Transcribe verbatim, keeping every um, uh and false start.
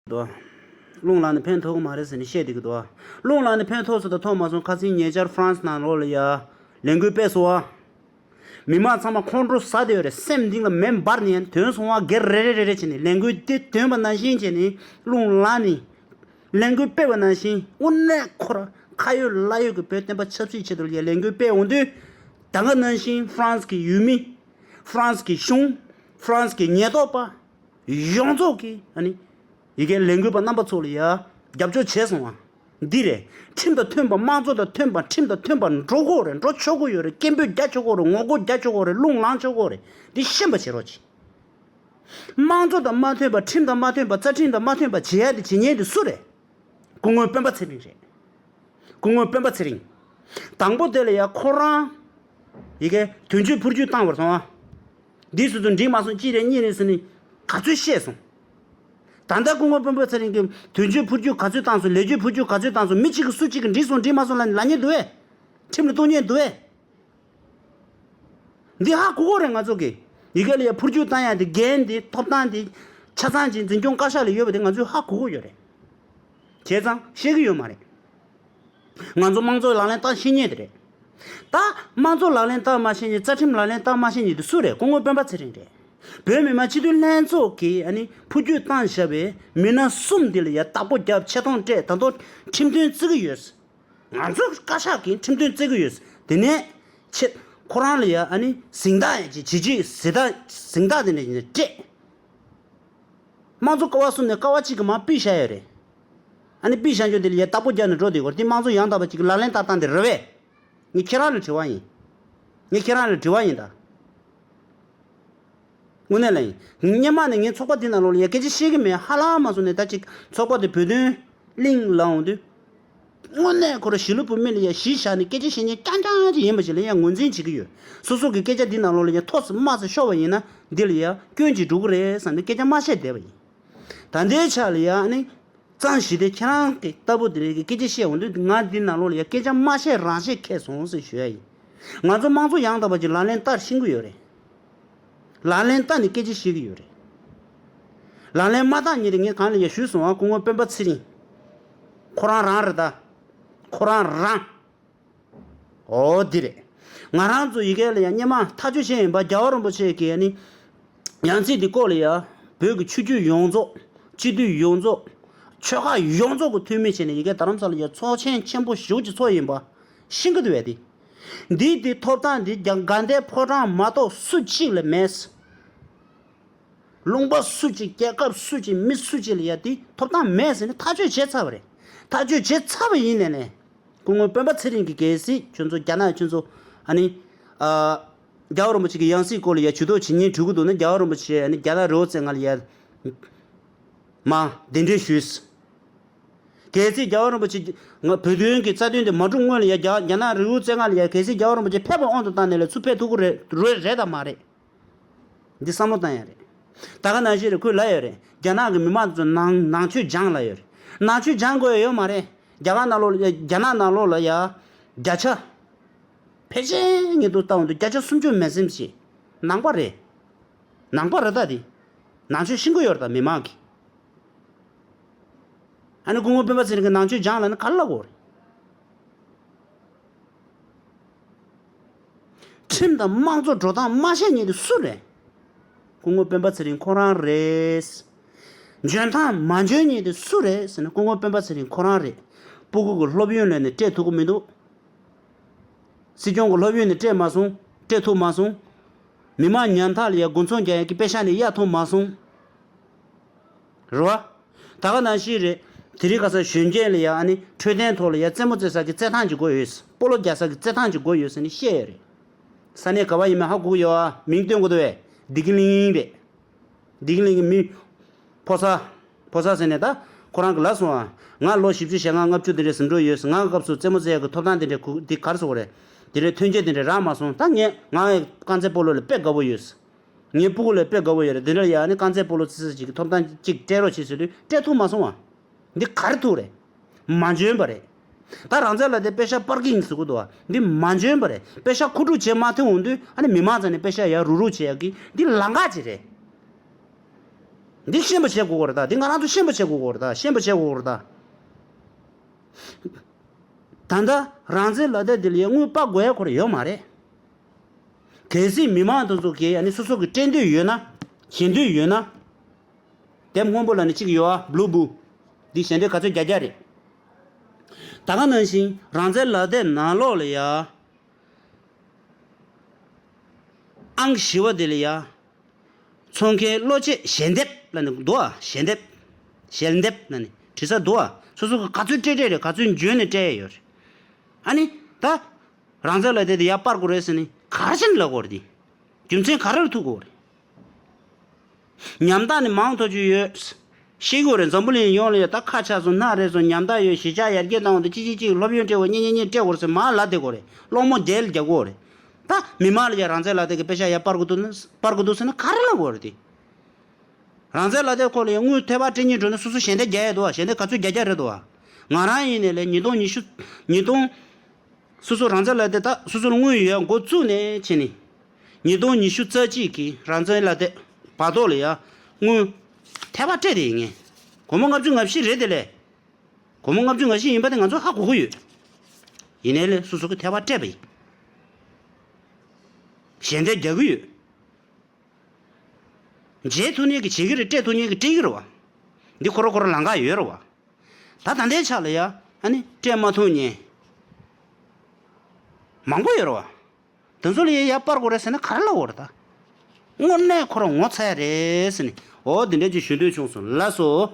འདུག་རླུང་ལངས་ནས་ཕན་ཐོགས་ཀྱི་མ་རེད་ཟེར་ནས་བཤད་བསྡད་ཀྱི་འདུག་རླུང་ལངས་ནས་ཕན་ཐོགས་སུ་ད་ཐོག་མ་སོང་། ཁ་སང་ཉེ་ཆར་ཧྥ་རན་སི་ནང་ལོགས་ལ་ཡ་ལས་འགུལ་སྤེལ་སོང་བ། མི་མང་ཚང་མ་ཁོང་ཁྲོ་ཟ་བསྡད་ཡོད་རེད། སེམས་གཏིང་ལ་མེ་འབར་ནས་ཡ་དོན་སོང་བ་སྒེར་རེ་རེ་རེ་རེ་བྱས་ནས་ལས་འགུལ་དེ་དོན་པ་ནང་བཞིན་བྱས་ནས་རླུང་ལངས་ནས་ལས་འགུལ་སྤེལ་བ་ནང་བཞིན་དངོས་གནས་ཁོ་ར་ཁ་ཡོད་ལག་ཡོད་ཀྱི་བོད་བསྟན་པ་ཆབ་སྲིད་ཆེད་དུ་ལ་ཡ་ལས་འགུལ་སྤེལ་འོང་དུས། ད་ག་ནང་བཞིན་ཧྥ་རན་སི་གི་ཡུལ་མི། ཧྥ་རན་སི་གི་གཞུང་། ཧྥ་རན་སི་གི་ཉེན་རྟོག་པ། ཡོངས་རྫོགས་ཀྱིས་ཨ་ནི་ཡི་གེ་ལས་འགུལ་པ་རྣམ་པ་ཚོ་ལ་ཡ་རྒྱབ་སྐྱོར་བྱས་སོང་བ། འདི་རེད། ཁྲིམས་དང་མཐུན་པ། དམངས་གཙོ་དང་མཐུན་པ། ཁྲིམས་དང་མཐུན་པ་འགྲོ་དགོས་རེད། འགྲོ་ཆོག་གི་ཡོད་རེད། སྐད་འབོད་རྒྱག་ཆོག་གི་རེད། ངོ་རྒོལ་རྒྱག་ཆོག་གི་རེད། རླུང་ལངས་ཆོག་གི་རེད། འདི་ཤེས་པ་བྱེད་རོགས་གྱིས། དམངས་གཙོ་དང་མ་མཐུན་པ། ཁྲིམས་དང་མ་མཐུན་པ། རྩ་ཁྲིམས་དང་མ་མཐུན་པ་བྱེད་ཡ་དེ་བྱེད་མཁན་དེ་སུ་རེད། སྐུ་ངོ་སྤེན་པ་ཚེ་རིང་རེད། སྐུ་ངོ་སྤེན་པ་ཚེ་རིང་། དང་པོ་དེ་ལ་ཡ་ཁོ་རང་ཡི་གེ་དོན་གཅོད་འཕུར་སྐྱོད་བཏང་བར་སོང་བ། འདི་སོ་སོ་འགྲིག་མ་སོང་། གཅིག་རེད་གཉིས་རེད་ཟེར་ནས་ག་ཚོད་བཤད་སོང་། ད་ལྟ་སྐུ་ངོ་སྤེན་པ་ཚེ་རིང་གིས་དོན་གཅོད་འཕུར་སྐྱོད་ག་ཚོད་བཏང་སོང་། ལས་བྱེད་འཕུར་སྐྱོད་ག་ཚོད་བཏང་སོང་། མི་གཅིག་གིས་སུ་གཅིག་གིས་འགྲིག་སོང་འགྲིག་མ་སོང་ལབ་ནས་ལབ་མཁན་འདུག་བས། ཁྲིམས་ལ་གཏུག་མཁན་འདུག་བས། འདི་ཧ་གོ་གོ་རེད། ང་ཚོ་གི་ཡི་གེ་ལ་ཡ་འཕུར་སྐྱོད་བཏང་ཡ་དེ་འགན་དེ་ཐོབ་ཐང་དེ་ཆ་ཚང་ཅིག་འཛིན་སྐྱོང་བཀའ་ཤག་ལ་ཡོད་པ་དེ་ང་ཚོས་ཧ་གོ་གོ་ཡོད་རེད། བྱས་ཙང་ཤེས་ཀྱི་ཡོད་མ་རེད། ང་ཚོ་དམངས་གཙོ་ལག་ལེན་བསྟར་ཤེས་མཁན་དེ་རེད། ད་དམངས་གཙོ་ལག་ལེན་བསྟར་མ་ཤེས་མཁན། རྩ་ཁྲིམས་ལག་ལེན་བསྟར་མ་ཤེས་མཁན་དེ་སུ་རེད། སྐུ་ངོ་སྤེན་པ་ཚེ་རིང་རེད། བོད་མི་མང་སྤྱི་འཐུས་ལྷན་ཚོགས་ཀྱིས་ཨ་ནི་འཕུར་སྐྱོད་བཏང་བཞག་པའི་མི་སྣ་གསུམ་འདི་ལ་ཡ་བདག་པོ་བརྒྱབ། ཆེ་མཐོང་སྤྲད། ད་དུང་ཁྲིམས་དོན་བརྩི་གི་ཡོད། ང་ཚོ་བཀའ་ཤག་གིས་ཁྲིམས་དོན་བརྩི་གི་ཡོད། དེ་ནས་ཆེ་ཁོ་རང་ལ་ཡ་ཨ་ནི་གཟེངས་རྟགས་ཡང་ཅིག་བྱེད་ཀྱི། གཟེངས་རྟགས་གཟེངས་རྟགས་དེ་འདྲ་ཡིན་ན་སྤྲད། དམངས་གཙོ་ཀ་བ་གསུམ་ནས་ཀ་བ་གཅིག་གི་མར་ཕུད་བཞག་ཡོད་རེད། ཨ་ནི་ཕུད་བཞག་རྒྱུ་དེ་ལ་ཡ་བདག་པོ་རྒྱག་ནས་འགྲོ་བསྡད་ཡོད་རེད། དེ་དམངས་གཙོ་ཡང་དག་པ་ཅིག་གི་ལག་ལེན་བསྟར་སྟངས་དེ་རེད་བས། ངས་ཁྱེད་རང་ལ་དྲི་བ་ཡིན། ངས་ཁྱེད་རང་ལ་དྲི་བ་ཡིན་ད། དངོས་གནས་ལ་ཡིན། སྔོན་མ་ནས་ངའི་ཚོགས་པ་འདི་ནང་ལོགས་ལ་ཡ་སྐད་ཆ་བཤད་ཀྱི་མེད། ཧ་ལམ་མ་སོང་ནས་ད་ཅིག་ཚོགས་པ་དེ་བོད་དོན་གླིང་ལ་འོང་དུས། དངོས་གནས་ཁོ་རང་ཞི་ལུ་བུ་མེད་ལ་ཡ་གཞི་བཞག་ནས་སྐད་ཆ་བཤད་མཁན་རྐྱང་རྐྱང་ཅིག་ཡིན་པ་ཞིག་ལ་ཡ་ངོས་འཛིན་བྱེད་ཀྱི་ཡོད། སོ་སོ་གི་སྐད་ཆ་འདི་ནང་ལོགས་ལ་ཡ་མཐོ་ཙམ་དམའ་ཙམ་ཤོར་བ་ཡིན་ན་འདི་ལ་ཡ་སྐྱོན་ཅིག་འགྲོ་གི་རེད་བསམ་ནས་སྐད་ཆ་མ་བཤད་བསྡད་པ་ཡིན། ད་ལྟའི་ཆ་ལ་ཡ་ཨ་ནི། གཙང་ཞི་བདེ་ཁྱེད་རང་གི་ལྟ་བུ་དེ་རིགས་ཀྱི་སྐད་ཆ་བཤད་འོང་དུས་ང་འདི་ནང་ལོགས་ལ་ཡ་སྐད་ཆ་མ་བཤད་རང་བཤད་ཁེལ་སོང་ཟེར་ཞུ་ཡ་ཡིན། ང་ཚོ་དམངས་གཙོ་ཡང་དག་པ་ཅིག་ལག་ལེན་བསྟར་ཤེས་ཀྱི་ཡོད་རེད། ལག་ལེན་བསྟར་ནས་སྐད་ཆ་བཤད་ཀྱི་ཡོད་རེད། ལག་ལེན་མ་བསྟར་མཁན་དེ་ངས་གང་ལ་ཡ་ཞུས་སོང་ཨ། སྐུ་ངོ་སྤེན་པ་ཚེ་རིང་། ཁོ་རང་རང་རེད་ད། ཁོ་རང་རང་། འོ་འདི་རེད། ང་རང་ཚོ་ཡི་གེ་ལ་ཡང་སྔོན་མ་ཐག་གཅོད་བྱས་ཡིན་པ། རྒྱལ་བ་རིན་པོ་ཆེ་གིས་ནི་ཡང་སྲིད་འདི་སྐོར་ལ་ཡ་བོད་ཀྱི་ཆོས་བརྒྱུད་ཡོངས་རྫོགས། སྤྱི་འཐུས་ཡོངས་རྫོགས། ཆོལ་ཁ་ཡོངས་རྫོགས་ཀྱི་འཐུས་མི་བྱས་ནས་ཡི་གེ་རྡ་རམ་ས་ལ་ཡ་ཚོགས་ཆེན་ཆེན་པོ་ཞེ་པོ་ཅིག་ཚོགས་ཡིན་པ་ཤེས་ཀྱི་འདུག་བས་ཏེ། འདི་འདི་ཐོབ་ཐང་འདི་རྒྱ་དགའ་ལྡན་ཕོ་བྲང་མ་གཏོགས་སུ་གཅིག་ལ་མེད། ལུང་པ་སུ་གཅིག་རྒྱལ་ཁབ་སུ་གཅིག་མི་སུ་གཅིག་ལ་ཡ་དེ་ཐོབ་ཐང་མེད་ཟེར་ནས་ཐག་གཅོད་བྱས་ཚར་བ་རེད། ཐག་གཅོད་བྱས་ཚར་བ་ཡིན་ནས་ནས། སྐུ་ངོ་སྤེན་པ་ཚེ་རིང་གིས་གལ་སྲིད་ཁྱོད་ཚོ་རྒྱ་ནག་ཁྱོད་ཚོ་ཨ་ནི། ཨ། རྒྱལ་བ་རིན་པོ་ཆེ་གི་ཡང་སྲིད་སྐོར་ལ་ཡ་ཇུས་གཏོགས་བྱེད་སྙིང་བྲོ་གི་འདུག་ན། རྒྱལ་བ་རིན་པོ་ཆེ་ཨ་ནི་རྒྱ་ནག་རི་བོ་རྩེ་ལྔ་ལ་ཡ་མར་གདན་འདྲེན་ཞུས། གལ་སྲིད་རྒྱལ་བ་རིན་པོ་ཆེ་ང་བོད་དོན་གྱི་རྩ་དོན་དེ་མ་གྲུབ་སྔོན་ལ་ཡ་རྒྱ་རྒྱ་ནག་རི་བོ་རྩེ་ལྔ་ལ་ཡ་གལ་སྲིད་རྒྱལ་བ་རིན་པོ་ཆེ་ཕེབས་པ་དབང་དུ་བཏང་ནས་ལ་ཚུར་ཕེབས་ཐུབ་ཀྱི་རེད་རེད་རེད་དམ་མ་རེད། འདི་བསམ་བློ་བཏང་ཡ་རེད། ད་ག་ནང་བཞིན་རེད། ཁོས་ལབ་ཡོད་རེད། རྒྱ་ནག་གི་མི་མང་ཚོ་ནང་ནང་ཆོས་སྦྱང་ལབ་ཡོད་རེད། ནང་ཆོས་སྦྱང་དགོས་ཡ་ཡོད་མ་རེད། རྒྱ་གར་ནང་ལོགས་ལ་རྒྱ་ནག་ནང་ལོགས་ལ་ཡ་བརྒྱ་ཆ་ཕལ་ཆེར་ངས་འདུག་བལྟ་འོང་དུས་བརྒྱ་ཆ་སུམ་ཅུ་མེད་སེམས་ཤིག་ནང་པ་རེད། ནང་པ་རེད་ད་དེ། ནང་ཆོས་ཤེས་ཀྱི་ཡོད་རེད་ད་མི་མང་གིས། ཨ་ནི་སྐུ་ངོ་སྤེན་པ་ཚེ་རིང་གིས་ནང་ཆོས་སྦྱང་ལབ་ན་ག་རེ་ལབ་དགོས་རེད། ཁྲིམས་དང་དམངས་གཙོ་འགྲོ་སྟངས་མ་ཤེས་མཁན་དེ་སུ་རེད། སྐུ་ངོ་སྤེན་པ་ཚེ་རིང་ཁོ་རང་རེད། འཇོན་ཐང་མ་འཇོན་མཁན་དེ་སུ་རེད་ཟེར་ན་སྐུ་ངོ་སྤེན་པ་ཚེ་རིང་ཁོ་རང་རེད། སྤུ་གུ་གི་སློབ་ཡོན་ལོན་ནས་སྤྲད་ཐུབ་ཀྱི་མི་འདུག་སྲིད་སྐྱོང་གི་སློབ་ཡོན་ནས་སྤྲད་མ་སོང་། སྤྲད་ཐུབ་མ་སོང་། མི་མང་ཉམ་ཐག་ལ་ཡ་དགུན་ཚོང་རྒྱག་ཡ་གི་པེ་ཤག་ནས་གཡར་ཐུབ་མ་སོང་། རེད་བ། ད་ག་ནང་བཞིན་རེད། དེ་རིང་ཁ་སང་གཞོན་སྐྱེས་ལ་ཡ་ཨ་ནི་འཕྲོད་བསྟེན་ཐོག་ལ་ཡ་རྩེད་མོ་རྩེ་ས་གི་རྩེད་ཐང་ཅིག་དགོས་ཡོད། སྤོ་ལོ་རྒྱག་ས་གི་རྩེད་ཐང་ཅིག་དགོས་ཡོད་ཟེར་ནས་བཤད་ཡོད་རེད། ས་གནས་ག་བ་ཡིན་མིན་ཧ་གོ་གི་ཡོད་ཨ། མིང་སྟོན་དགོས་འདུག་བས། བདེ་སྐྱིད་གླིང་རེད། བདེ་སྐྱིད་གླིང་གི་མི། ཕོ་གསར། ཕོ་གསར་ཟེར་ནས་ད། ཁོ་རང་གི་ལབ་སོང་ཨ། ང་ལོ་བཞི་བཅུ་ཞེ་ལྔ་ལྔ་བཅུ་དེ་འདྲ་ཟིན་འགྲོ་ཡོད། ང་སྐབས་སུ་རྩེད་མོ་རྩེ་ཡག་གི་ཐོབ་ཐང་དེ་འདྲ་གུ་འདི་གར་སོང་རེད། དེ་འདྲའི་ཐོན་སྐྱེད་དེ་འདྲ་རག་མ་སོང་། ད་ངས་ང་རྐང་རྩེད་སྤོ་ལོ་ལ་དཔེ་དགའ་པོ་ཡོད། ངའི་སྤུ་གུ་ལ་དཔེ་དགའ་པོ་ཡོད་རེད། དེ་འདྲ་ཡ་ནི་རྐང་རྩེད་སྤོ་ལོ་རྩེ་ས་ཅིག་གི་ཐོབ་ཐང་ཅིག་སྤྲད་རོགས་བྱེད་ཟེར་དུས་སྤྲད་ཐུབ་མ་སོང་བ། འདི་ག་རེ་ཐུག་རེད། མ་འཇོན་པ་རེད། ད་རང་བཙན་ལ་དེ་པེ་ཤག་པར་གིང་ཟེར་གི་འདུག་བ། འདི་མ་འཇོན་པ་རེད། པེ་ཤག་མཁོ་སྒྲུབ་བྱེད་མ་ཐུབ་འོང་དུས་ཨ་ནི་མི་མང་ཚང་ནས་པེ་ཤག་ཡར་རུག་རུག་བྱེད་ཡག་གི་འདི་ལམ་ཁ་ཅིག་རེད། འདི་ཤེས་པ་བྱེད་དགོས་ཀྱི་རེད་ད། འདི་ང་རང་ཚོ་ཤེས་པ་བྱེད་དགོས་ཀྱི་རེད་ད། ཤེས་པ་བྱེད་དགོས་ཀྱི་རེད་ད། ད་ལྟ་རང་བཙན་ལག་དེབ་འདི་ལ་ཡ་དངུལ་སྤར་དགོས་ཡ་ཁོ་རང་ཡོད་མ་རེད། གལ་སྲིད་མི་མང་དེ་ཚོ་གིས་ཨ་ནི་སོ་སོ་གི་སྤྲད་འདོད་ཡོད་ན། ཞལ་འདོད་ཡོད་ན། དེབ་སྔོན་པོ་ལ་ནི་གཅིག་ཡོད་ཨ། Blue Book། འདི་ཞལ་འདེབས་ག་ཚོད་བརྒྱ་བརྒྱ་རེད། ད་ག་ནང་བཞིན་རང་བཙན་ལག་དེབ་ནང་ལོགས་ལ་ཡ། ཨང་བཞི་བ་དེ་ལ་ཡ། ཚོང་ཁང་བློ་ཆེ་ཞལ་འདེབས་ལ་ནི་འདུག་ཨ། ཞལ་འདེབས། ཞལ་འདེབས་ལ་ནི་བྲིས་ས་འདུག་ཨ། སོ་སོ་གི་ག་ཚོད་སྤྲད་སྤྲད་རེད། ག་ཚོད་འཇོན་ནས་སྤྲད་ཡ་ཡོད་རེད། ཨ་ནི་ད། རང་བཙན་ལག་དེབ་དེ་ཡར་སྤར་དགོས་རེད་ཟེར་ནས་ག་རེ་བྱས་ནས་ལབ་དགོས་རེད་དེ། རྒྱུ་མཚན་ག་རེར་ཐུག་དགོས་རེད། ཉམ་ཐག་ནི་མང་ཐག་ཆོད་ཡོད། ཤེས་ཀྱི་ཡོད་རེད། འཛམ་བུ་གླིང་ཡོངས་ལ་ཡ་ད་ཁ་ཆག་སོང་། སྣ་རལ་སོང་། ཉམ་ཐག་ཡོད། གཞིས་ཆགས་ཡར་རྒྱས་གཏོང་བ་དང་གཅིག་གཅིག་གཅིག་སློབ་ཡོན་སྤྲད་དགོས། གཉིས་གཉིས་གཉིས་སྤྲད་དགོས་རེད་ཟེར་མར་ལབ་བསྡད་དགོས་རེད། སློང་མོ་རྒྱལ་རྒྱག་དགོས་རེད། ད་མི་མང་ལ་ཡ་རང་བཙན་ལག་དེབ་ཀྱི་པེ་ཤག་ཡར་སྤར་དགོས་འདུག་ན་སྤར་དགོས་འདུག་ཟེར་ན་ག་རེ་ལབ་དགོས་རེད་དེ། རང་བཙན་ལག་དེབ་སྐོར་ལ་ཡང་དངུལ་ཐེ་བ་སྤྲད་སྙིང་འདོད་ན་སོ་སོ་ཞལ་འདེབས་རྒྱག་ཡ་འདུག་བ། ཞལ་འདེབས་ག་ཚོད་རྒྱག་རྒྱག་རེད་འདུག་བ། ང་རང་ཡིན་ནའི་ལས་ཉིས་སྟོང་ཉི་ཤུ། ཉིས་སྟོང་། སོ་སོ་རང་བཙན་ལག་དེབ་ད་སོ་སོར་དངུལ་ཡོད་འགོ་བཙུགས་ནས་བྱས་ནས། ཉིས་སྟོང་ཉི་ཤུ་རྩ་གཅིག་གི་རང་བཙན་ལག་དེབ་བར་ཐོག་ལ་ཡ་དངུལ་ཐེ་བ་སྤྲད་དེ་ཡིན་ངེས། སྒོར་མོ་ལྔ་བཅུ་ང་བཞི་རེད་དེ་ལས། སྒོར་མོ་ལྔ་བཅུ་ང་བཞི་ཡིན་པ་དེ་ང་ཚོ་ཧ་གོ་གི་ཡོད། ཡིན་ནའི་ལས་སོ་སོ་གི་ཐེ་བ་སྤྲད་པ་ཡིན། ཞལ་འདེབས་རྒྱག་གི་ཡོད། བརྗེད་ཐུབ་མཁན་གྱི་བྱེད་ཀྱི་རེད། སྤྲད་ཐུབ་མཁན་གྱི་སྤྲད་ཀྱི་རེད་བ། འདི་ཁོ་རང་ཁོ་རང་ལམ་ཁ་ཡོད་རེད་བ། ད་ད་ལྟའི་ཆ་ལ་ཡ་ཨ་ནི་སྤྲད་མ་ཐུབ་མཁན་མང་པོ་ཡོད་རེད་བ། དེ་ཚོ་ལ་ཡ་ཡར་སྤར་དགོས་རེད་ཟེར་ན་ག་རེ་ལབ་དགོས་རེད་ད། དངོས་གནས་ཁོ་རང་ངོ་ཚ་ཡ་རེད་ཟེར་ནས་འོ་དེ་འདྲ་ཅིག་ཞུ་འདོད་བྱུང་སོང་། ལགས་སོ།